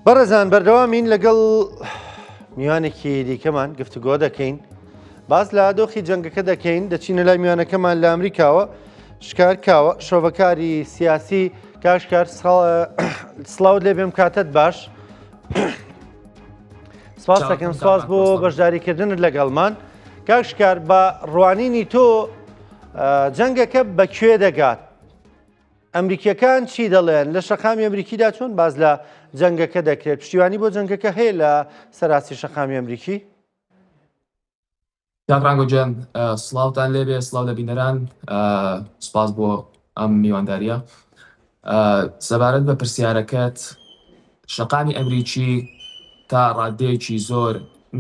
بەڕێزان بەردەوامین لەگەڵ میوانێکی دیکەمان گفتوگۆ دەکەین باس لە دۆخی جەنگەکە دەکەین دەچینە لای میوانەکەمان لە ئەمریکاوە شکار کاوە شۆڤەکاری سیاسی کاشکار سڵاوت لێ بێم کاتت باش سپاس دەکەم سپاس بۆ بەشداریکردنت لەگەڵمان کاشکار بە ڕوانینی تۆ جەنگەکە بە کوێ دەگات ئەمریکیەکان چی دەڵێن؟ لە شەقامی ئەمریکیدا چۆن باس لە جەنگەکە دەکرێت؟ پشتیوانی بۆ جەنگەکە هەیە لە سەراستی شەقامی ئەمریکی؟ کاک ڕانگۆ گیان سڵاوتان لێبێ سڵاو لە بینەران سپاس بۆ ئەم میوانداریە سەبارەت بە پرسیارەکەت شەقامی ئەمریکی تا ڕادەیەکی زۆر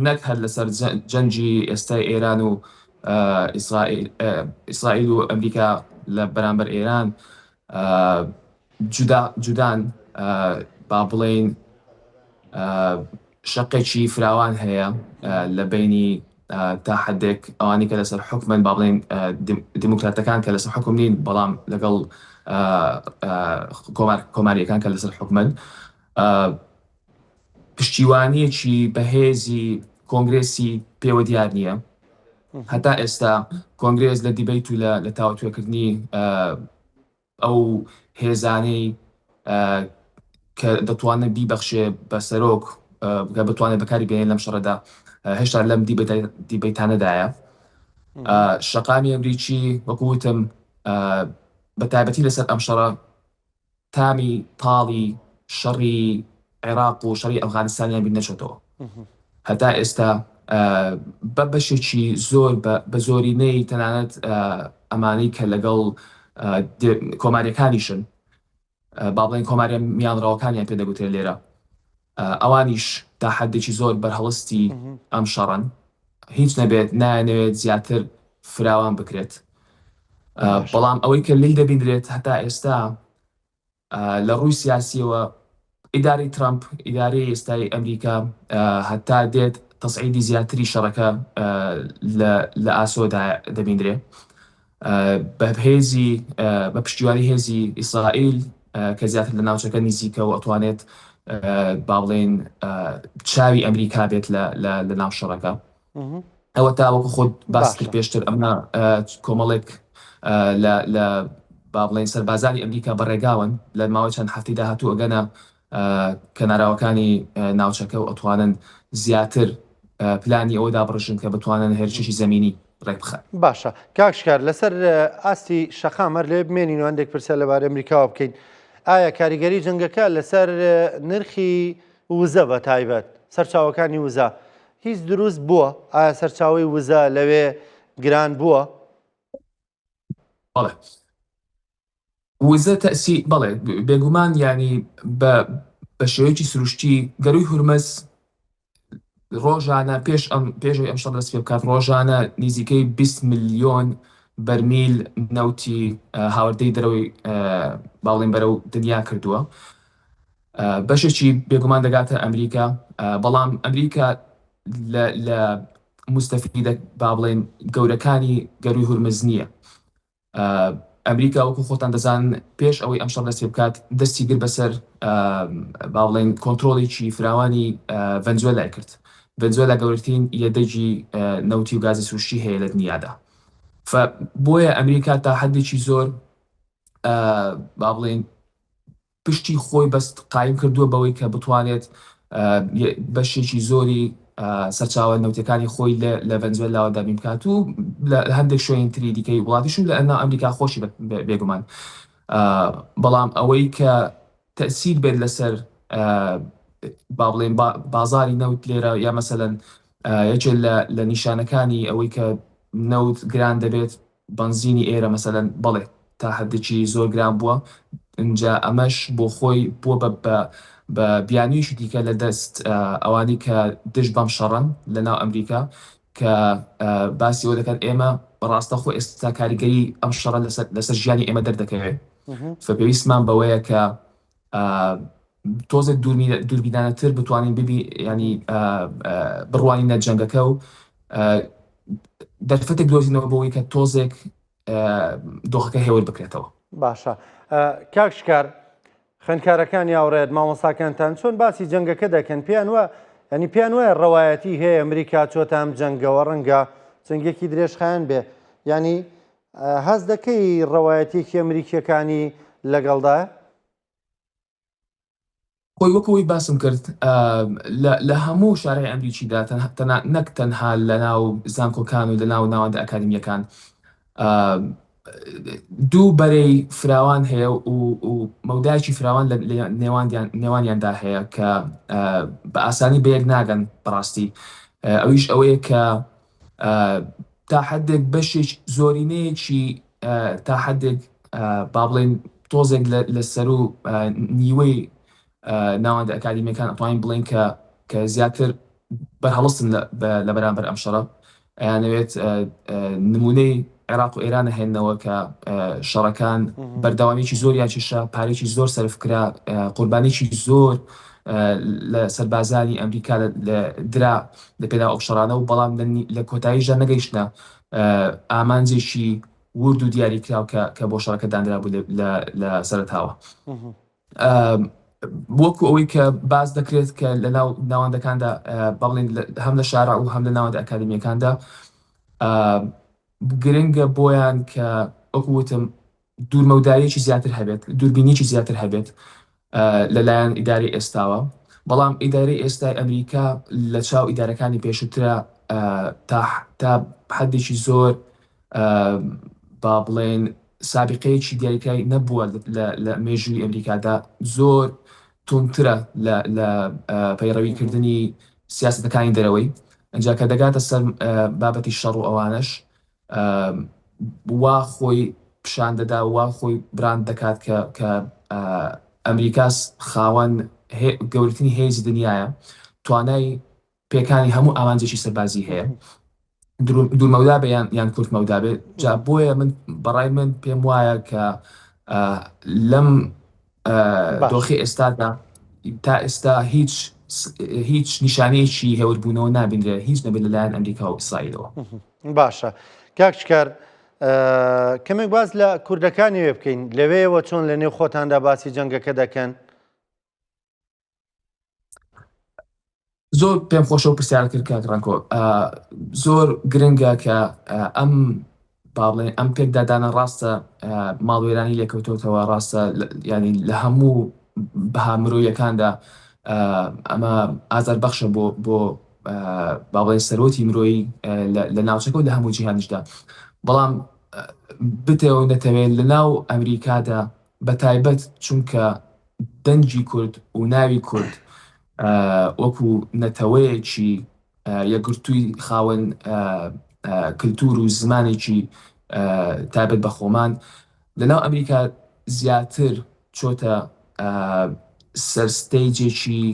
نەک هەر لەسەر جەنگی ئێستای ئێران و ئیسرائیل و ئەمریکا لە بەرامبەر ئێران جودا جودان با بڵێین شەقێکی فراوان هەیە لە بینی تا حدێک ئەوانی کە لەسەر حکومن با بڵێین دیموکراتەکان کە لەسەر حکوم نین بەڵام لەگەڵ کۆماریەکان کە لەسەر حکومن پشتیوانییەکی بەهێزی کۆنگرێسی پێوە دیار نییە. هەتا ئێستا کۆنگرێس لە debate و لە تاوتوێکردنی ئەو هێزانەی کە دەتوانێت بیبەخشێ بە سەرۆک کە بتوانێت بەکاری بێنێت لەم شەڕەدا هێشتا لەم debate انەدایە. شەقامی ئەمریکی وەکو وتم بە تایبەتی لەسەر ئەم شەڕە تامی تاڵی شەڕی عێراق و شەڕی ئەفغانستانیان بیر نەچۆتەوە. هەتا ئێستا بە بەشێکی زۆر بە زۆرینەی تەنانەت ئەمانەی کە لەگەڵ کۆماریەکانیشن با بڵێن کۆماریە میانڕەوەکانیان پێ دەگوترێت لێرە ئەوانیش تا حدێکی زۆر بەرهەڵستی ئەم شەڕەن هیچ نەبێت نایانەوێت زیاتر فراوان بکرێت بەڵام ئەوەی کە لێی دەبینرێت هەتا ئێستا لە ڕووی سیاسیەوە ئیدارەی ترامپ ئیدارەی ئێستای ئەمریکا هەتا دێت تەسعیدی زیاتری شەڕەکە لە ئاسۆدا دەبیندرێ بە هێزی بە پشتیوانی هێزی ئیسرائیل کە زیاتر لە ناوچەکە نزیکە و ئەتوانێت با بڵێین چاوی ئەمریکا بێت لە ناو شەڕەکە ئەوە تا وەکو خۆت باس کرد پێشتر ئەمە کۆمەڵێک لە با بڵێن سەربازانی ئەمریکا بەڕێگاون لە ماوەی چەند هەفتەی داهاتوو ئەگەنە کەناراوەکانی ناوچەکە و ئەتوانن زیاتر پلانی ئەوە دابڕژن کە بتوانن هێرشێکی زەمینی ڕێکبخەن. باشە کاک شکار لەسەر ئاستی شەقام هەر لێ بمێنین و هەندێک پرسیار لەبارەی ئەمریکاوە بکەین ئایا کاریگەری جەنگەکە لەسەر نرخی وزە بە تایبەت سەرچاوەکانی وزە هیچ دروست بووە ئایا سەرچاوەی وزە لەوێ گران بووە؟ بەڵێ وزە تەئسی بەڵێ بێگومان یانی بە بە شێوەیەکی سروشتی گەرووی هورمز ڕۆژانە پێش ئەم پێش ئەوەی ئەم شەڕ دەست پێ بکات ڕۆژانە نزیکەی 20 ملیۆن بەرمیل نەوتی هاوردەی دەرەوەی با بڵێین بەرەو دنیا کردووە بەشێکی بێگومان دەگاتە ئەمریکا بەڵام ئەمریکا لە لە موستەفیدە با بڵێین گەورەکانی گەرووی هورمز نییە ئەمریکا وەکو خۆتان دەزانن پێش ئەوەی ئەم شەڕ دەست پێ بکات دەستی گرت بەسەر با بڵێین کۆنترۆڵێکی فراوانی ڤەنزوێلای کرد. ڤەنزوێلا گەورەترین یەدەگی نەوتی و گازی سروشتی هەیە لە دنیادا. فە بۆیە ئەمریکا تا حدێکی زۆر با بڵێین پشتی خۆی بەست قایم کردووە بەوەی کە بتوانێت بەشێکی زۆری سەرچاوە نەوتیەکانی خۆی لە ڤەنزوێلاوە دابین بکات و لە هەندێک شوێنی تری دیکەی وڵاتیش و لە ناو ئەمریکا خۆشی بێگومان بەڵام ئەوەی کە تەسیر بێت لەسەر با بڵێن بازاری نەوت لێرە یا مەسەلەن یەکێ لە نیشانەکانی ئەوەی کە نەوت گران دەبێت بەنزینی ئێرە مەسەلەن بەڵێ تا حەدێکی زۆر گران بووە ئینجا ئەمەش بۆ خۆی بووە بە بە بە بیانوویەکی دیکە لە دەست ئەوانەی کە دژ بەم شەڕەن لە ناو ئەمریکا کە باسی ئەوە دەکەن ئێمە ڕاستەخۆ ئێستا کاریگەری ئەم شەڕە لەسەر لەسەر ژیانی ئێمە دەردەکەوێت فە پێویستمان بەوەیە کە تۆزێک دووربینانەتر بتوانین ببی ینی بڕوانینە جەنگەکە و دەرفەتێک دۆزینەوە بۆ ئەوەی کە تۆزێک دۆخەکە هێور بکرێتەوە. باشە کاک شکار. خوێندکارەکانی هاوڕێت، مامۆستاکانتان چۆن باسی جەنگەکە دەکەن؟ پێیان وا یانی پێیان وایە ڕەوایەتی هەیە ئەمریکا چۆتە ئەم جەنگەوە ڕەنگە جەنگێکی درێژخایەن بێ یانی هەست دەکەی ڕەوایەتیەکی ئەمریکیەکانی لەگەڵدایە؟ خۆی وەکو ئەوەی باسم کرد لە هەموو شارعی ئەمریکیدا نەک تەنها لە ناو زانکۆکان و لە ناو ناوەندە ئەکادیمیەکان دوو بەرەی فراوان هەیە و مەودایەکی فراوان لە نێوانیاندا هەیە کە بە ئاسانی بەیەک ناگەن بەڕاستی ئەویش ئەوەیە کە تا حدێک بەشێک زۆرینەیەکی تا حدێک با بڵێن تۆزێک لە سەرو نیوەی ناوەندە ئەکادیمیەکان ئەتوانین بڵێین کە کە زیاتر بەرهەڵستن لە بەرامبەر ئەم شەڕە ئەیانەوێت نمونەی عێراق و ئێران ئەهێننەوە کە شەڕەکان بەردەوامیی زۆریان کێشا پارێکی زۆر سەرف کرا قوربانیی زۆر لە سەربازانی ئەمریکا درا لە پێناو ئەو شەڕانە و بەڵام لە کۆتاییشدا نەگەیشتنە ئامانجێکی ورد و دیاریکراو کە کە بۆ شەڕەکە دانرابوو لە سەرەتاوە. وەکو ئەوەی کە باس دەکرێت کە لە ناو ناوەندەکاندا با بڵێین هەم لە شارع و هەم لە ناوەندە ئەکادیمیەکاندا گرنگە بۆیان کە وەکو وتم دوورمەوداییەکی زیاتر هەبێت دووربینیەکی زیاتر هەبێت لەلایەن ئیدارەی ئێستاوە بەڵام ئیدارەی ئێستای ئەمریکا لە چاو ئیدارەکانی پێشووترە تا تا حدێکی زۆر با بڵێین سابیقەیەکی دیاریکراوی نەبووە لە مێژووی ئەمریکادا زۆر توندترە لە پەیڕەویکردنی سیاسەتەکانی دەرەوەی ئینجا کە دەگاتە سەر بابەتی شەڕ و ئەوانەش وا خۆی پیشان دەدا وا خۆی براند دەکات کە کە ئەمریکا خاوەن گەورەترین هێزی دنیایە توانای پێکانی هەموو ئامانجێکی سەربازی هەیە دوورمەودا بێ یان یان کورتمەودا بێ جا بۆیە من بەڕای من پێم وایە کە لەم دۆخی ئێستادا تا ئێستا هیچ هیچ نیشانەیەکی هێوربوونەوە نابینرێ هیچ نەبێت لەلایەن ئەمریکا و ئیسرائیلەوە. باشە کاک شکار کەمێک باس لە کوردەکانی وێ بکەین لەوێیەوە چۆن لە نێو خۆتاندا باسی جەنگەکە دەکەن؟ زۆر پێم خۆشە و پرسیار کرد کاک ڕەنکۆ زۆر گرنگە کە ئەم با بڵێن ئەم پێکدادانە ڕاستە ماڵوێرانی لێکەوتۆتەوە ڕاستە ینی لە هەموو بەها مرۆیەکاندا ئەمە ئازار بەخشە بۆ بۆ با بڵێن سەرۆتی مرۆیی لە ناوچەکە و لە هەموو جیهانیشدا بەڵام بتەوە نەتەوێت لە ناو ئەمریکادا بە تایبەت چونکە دەنگی کورد و ناوی کورد وەکو نەتەوەیەکی یەکگرتووی خاوەن کلتور و زمانێکی تایبەت بە خۆمان لەناو ئەمریکا زیاتر چۆتە سەر stage ێکی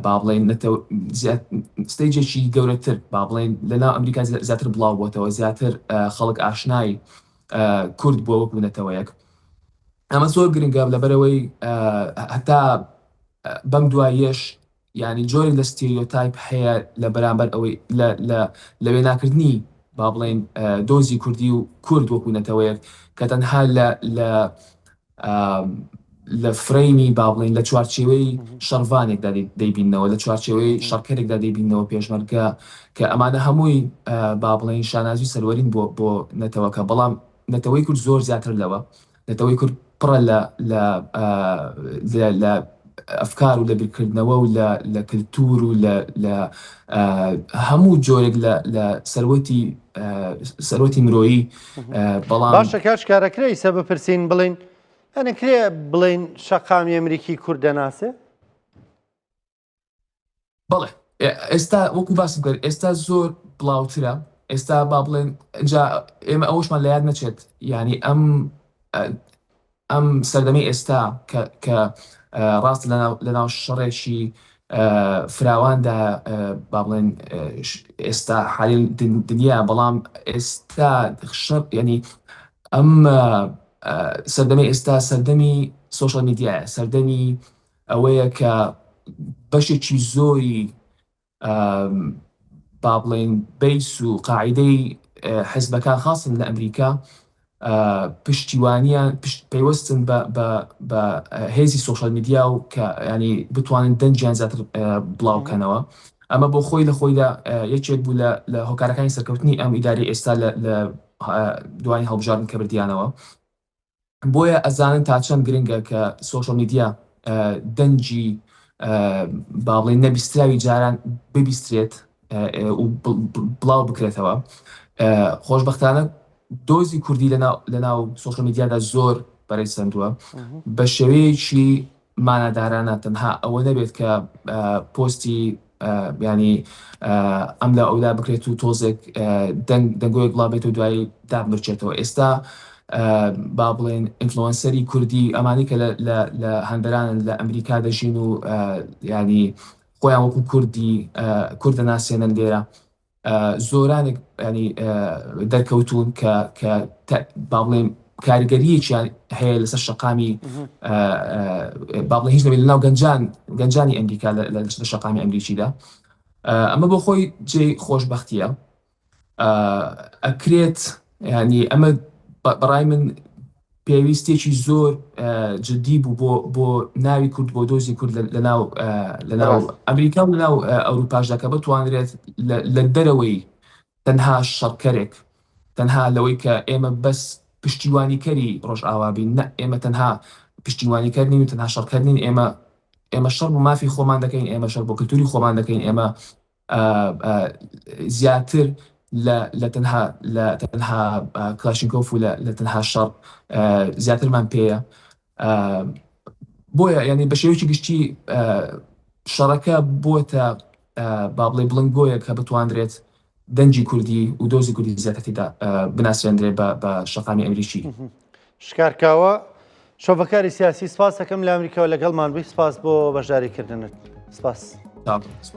با بڵێین stage ێکی گەورەتر با بڵێین لەناو ئەمریکا زیاتر بڵاو بۆتەوە زیاتر خەڵک ئاشنای کورد بووە وەکو نەتەوەیەک ئەمە زۆر گرنگە لەبەرەوەی هەتا بەم دواییەش یعنی جۆرێک لە stereotype هەیە لە بەرامبەر ئەوەی لە لە لە وێناکردنی با بڵێین دۆزی کوردی و کورد وەکو نەتەوەیەک کە تەنها لە لە لە فرەیمی با بڵێین لە چوارچێوەی شەڕڤانێکدا دەیبیننەوە لە چوارچێوەی شەڕکەرێکدا دەیبیننەوە پێشمەرگە کە ئەمانە هەمووی با بڵێین شانازی سەروەرین بۆ بۆ نەتەوەکە بەڵام نەتەوەی کورد زۆر زیاتر لەوە نەتەوەی کورد پڕە لە لە لە لە ئەفکار و لە بیرکردنەوە و لە لە کلتور و لە لە هەموو جۆرێک لە لە سەروەتی سەروەتی مرۆیی بەڵام باشە کاک شکار ئەکرێ ئیسە بپرسین بڵێین ئەنەکرێ بڵێین شەقامی ئەمریکی کورد دەناسێ؟ بەڵێ ئێستا وەکو باسم کرد ئێستا زۆر بڵاوترە ئێستا با بڵێن جا ئێمە ئەوەشمان لە یاد نەچێت یعنی ئەم ئەم سەردەمی ئێستا کە کە ڕاست لەناو شەڕێکی فراواندا با بڵێن ئێستا حالی دنیا بەڵام ئێستا شەڕ یعنی ئەم سەردەمی ئێستا سەردەمی سۆشیال میدیایە سەردەمی ئەوەیە کە بەشێکی زۆری با بڵێین base و قاعیدەی حزبەکان خاصن لە ئەمریکا. پشتیوانیان پەیوەستن بە بە بە هێزی سۆشیال میدیا و کە ینی بتوانن دەنگیان زیاتر بڵاو بکەنەوە. ئەمە بۆ خۆی لە خۆیدا یەکێک بوو لە لە هۆکارەکانی سەرکەوتنی ئەم ئیدارەی ئێستا لە لە دوایین هەڵبژاردن کە بردیانەوە. بۆیە ئەزانن تا چەند گرنگە کە سۆشیال میدیا دەنگی با بڵێین نەبیستراوی جاران ببیسترێت و بڵاو بکرێتەوە. خۆشبەختانە دۆزی کوردی لەناو سۆشیال میدیادا زۆر پەرەی سەندووە بە شێوەیەکی مانادارانە تەنها ئەوە نەبێت کە پۆستی یانی ئەم لا ئەولا بکرێت و تۆزێک دەنگ دەنگۆیەک بڵاو بێت و دوایی دابمرچێتەوە ئێستا با بڵێن influencer ی کوردی ئەمانی کە لە هەندەرانن لە ئەمریکا دەژین و ینی خۆیان وەکو کوردی کوردە ناسێنن لێرە زۆرانێک ینی دەرکەوتوون کە کە با بڵێم کاریگەریەکیان هەیە لەسەر شەقامی با بڵێ هیچ نەبێت لەناو گەنجان گەنجانی ئەمریکا لە شەقامی ئەمریکیدا ئەمە بۆ خۆی جێی خۆشببختیە ئەکرێت ینی ئەمە بەڕای من پێویستیەکی زۆر جدی بوو بۆ بۆ ناوی کورد بۆ دۆزی کورد لەناو لەناو ئەمریکا و لەناو ئەوروپاشدا کە بتوانرێت لە دەرەوەی تەنها شەڕکەرێک تەنها لەوەی کە ئێمە بەس پشتیوانیکەری ڕۆژئاوا بین نە ئێمە تەنها پشتیوانیکەر نین و تەنها شەڕکەر نین ئێمە ئێمە شەڕ بۆ مافی خۆمان دەکەین ئێمە شەڕ بۆ کلتوری خۆمان دەکەین ئێمە زیاتر لە تەنها لە تەنها کلاشینکۆف و لە تەنها شەڕ زیاترمان پێیە بۆیە یعنی بە شێوەیەکی گشتی شەڕەکە بۆتە با بڵێ بڵنگۆیە کە بتواندرێت دەنگی کوردی و دۆزی کوردی زیاتر تێدا بناسرێندرێ بە شەقامی ئەمریکی. شکار کاوە، شۆڤەکاری سیاسی سپاس ئەکەم لە ئەمریکاوە لەگەڵمان بووی سپاس بۆ بەشداریکردنت سپاس. سپاس.